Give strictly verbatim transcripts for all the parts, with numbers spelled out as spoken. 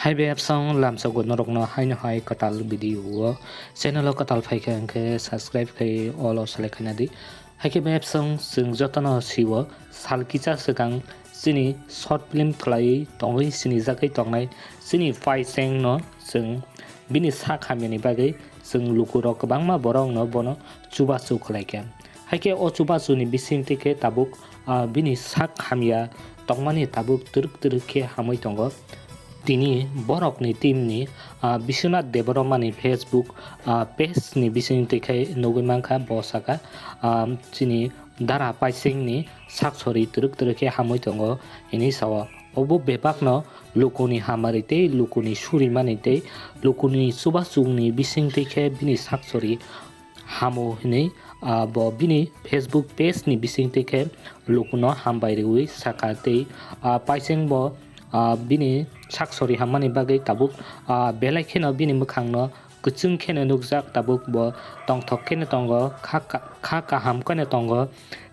Hai be apsong lamsogo norokno haino hai kwtal video o channel o kwtal phaikha hwnkhe subscribe khai all o select khaina di. Haikhe be apsong chwng jotono siwo sal kisa swkang chini short film khlaiwi tongwi sinijagwi tongnai chini Paisengno chwng bini sak hamyani bagwi chwng lukurok kwbangma borokno bono chubachu khlaikha. Haikhe o chubachuni bisingtwi khe tabuk, ah, bini sak hamya tongmani tabuk twrwk twrwk khe hamwi tongo. Tini borokni team ni, ah, Biswanath Debbarma ni Facebook, ah, page ni bisingtwi khe nugwi mankha, bo saka, ah, chini Dara Paisengni sak sori twrwk twrwk khe hamwi tongo hinwi sao. Obo bebakno lukuni hamari tei lukuni surimani tei lukuni chubachungni bisingtwi khe bini sak sori hamo hinwi, ah, bo bini Facebook page ni bisingtwi khe lukuno hambai rwui saka tei, ah, Paiseng bo, ah, bini sak sori hammani bagwi tabuk, ah, belai kheno bini mwkhangno kwchwng kheno nukjak, tabuk bo tongthok kheno tongo, kha, kha, kha kaham kheno tongo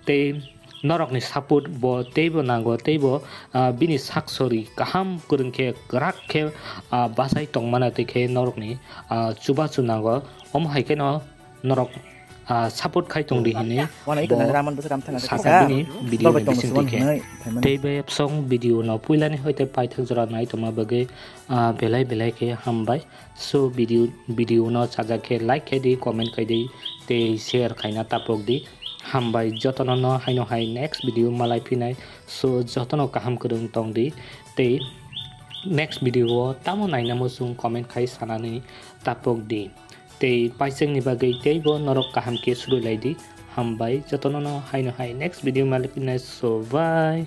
tei norokni support bo teibo nango, teibo, ah, bini sak sori kaham kwrwng khe kwrak khe, ah, bachai tongmana tei khe norokni, ah, chubachu nango. Omo hai kheno norok, ah, support khai tongdi hinwi bo saka bini video ni bisingtwi khe. Tei be apsong video no puilani hoite paithak jora nai tongma bagwi, ah, belai belai khe hambai. So video, video no chajak khe like khai di, comment khai di tei share khaina tapok di. Hambai jotono no haino hai next video malai phinai. So jotono kaham kwrwng tong di tei next video o tamo nainamo chwng comment khai sanani tapok di. Tei Paisengni bagwi teibo norok kaham khe surui lai di. Hambai jotono no haino hai next video malai phinai. So bye.